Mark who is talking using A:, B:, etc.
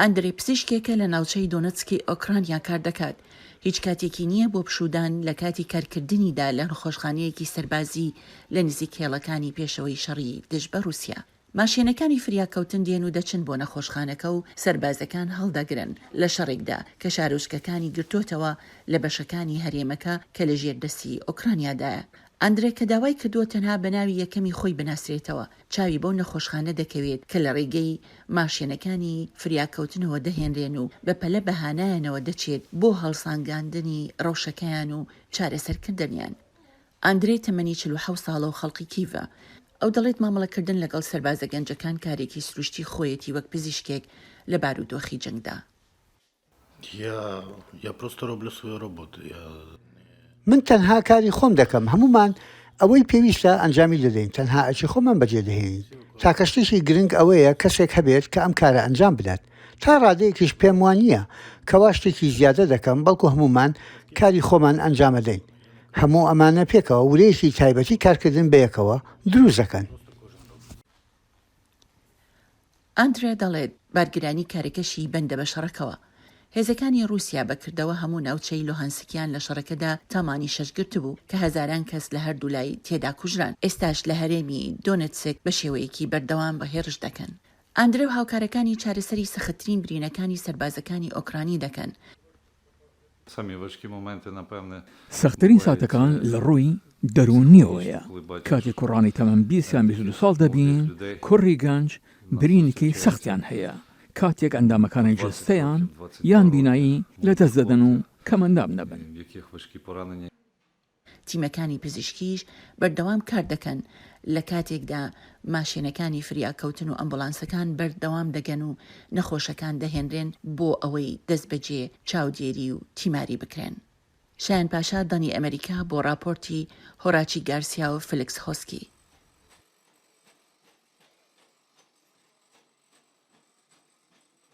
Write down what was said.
A: ئەندرێ پزیشکێکە لە ناوچەی دۆنتسکی ئۆکرانیا کاردەکات، هیچ کاتێکی نییە بۆ پشوودان لە کاتی کارکردنیدا لە نەخۆشخانەیەکی سەربازی لە نزیک هێڵەکانی پێشەوەی شەڕی دژ بە ڕووسیا. ماشێنەکانی فریاکەوتن دێن و دەچن بۆ نەخۆشخانەکە و سەربازەکان هەڵدەگرن لە شەڕێکدا کە شارۆچکەکانی گرتۆتەوە لە بەشەکانی هەرێمەکە کە لە ژێر دەستی ئۆکرانیادایە. ئەندرێ کە داوای کردووە تەنها بە ناوی یەکەمی خۆی بناسرێتەوە، چاوی بەو نەخۆشخانە دەکەوێت کە لە ڕێگەی ماشێنەکانی فریاکەوتنەوە دەهێنرێن و بە پەلە بە هانایانەوە دەچێت بۆ هەڵسانگاندنی ڕەوشەکەیان و چارەسەرکردنیان. ئاندرێ تەمەنی 47 ساڵە و خەڵقی کیڤە. ئەو دەڵێت مامەڵەکردن لەگەڵ سەربازە گەنجەکان کارێکی سروشتی خۆیەتی وەک پزیشکێک لە بارودۆخی جەنگدا.
B: من تەنها کاری خۆم دەکەم، هەموومان ئەوەی پێویستە ئەنجامی دەدەین، تەنها ئەرکی خۆمان بەجێ دەهێنین. تاکە شتێکی گرنگ ئەوەیە کەسێک هەبێت کە ئەم کارە ئەنجام بدات. تا ڕادەیەکیش پێم وا نییە کەوا شتێکی زیادە دەکەم، بەڵکو هەموومان کاری خۆمان ئەنجامەدەین. هەموو ئەمانە پێکەوە ورەیەکی تایبەتی کارکردن بەیەکەوە دروست دەکەن.
A: ئاندرێ دەڵێت، بارگرانی کارەکەشی بەندە بە شەڕەکەوە. هێزەکانی ڕووسیا بە کردەوە هەموو ناوچەی لوهانسکیان لە شەڕەکەدا تا مانگی شەش گرتبوو، کە هەزاران کەس لە هەردوولای تێدا کوژران، ئێستاش لە هەرێمی دۆنێتسک بە شێوەیەکی بەردەوام هێرش دەکەن. ئاندرێ و هاوکارەکانی چارەسەری سەختترین برینەکانی سەربازەکانی ئۆکرانی دەکەن.
C: سەختترین ساتەکان لە ڕووی دەروونییەوەیە، کاتێک کوڕانی تەمەن 20 یان 22 ساڵ دەبینین، کوڕی گەنج برینێکی سەختیان هەیە، کاتێک ئەندامەکانی جەستەیان یان بینایی لەدەست دەدەن و کەمئەندام دەبن.
A: تیمەکانی پزیشکیش بەردەوام کاردەکەن، لە کاتێکدا ماشێنەکانی فریاکەوتن و ئەمبولانسەکان بەردەوام دەگەن و نەخۆشەکان دەهێنرێن بۆ ئەوەی دەستبەجێ چاودێری و تیماری بکرێن. شایان پاشا، دەنگی ئەمەریکا بۆ ڕاپۆرتی هۆراچی گارسیا و فیلیکس هۆسکی.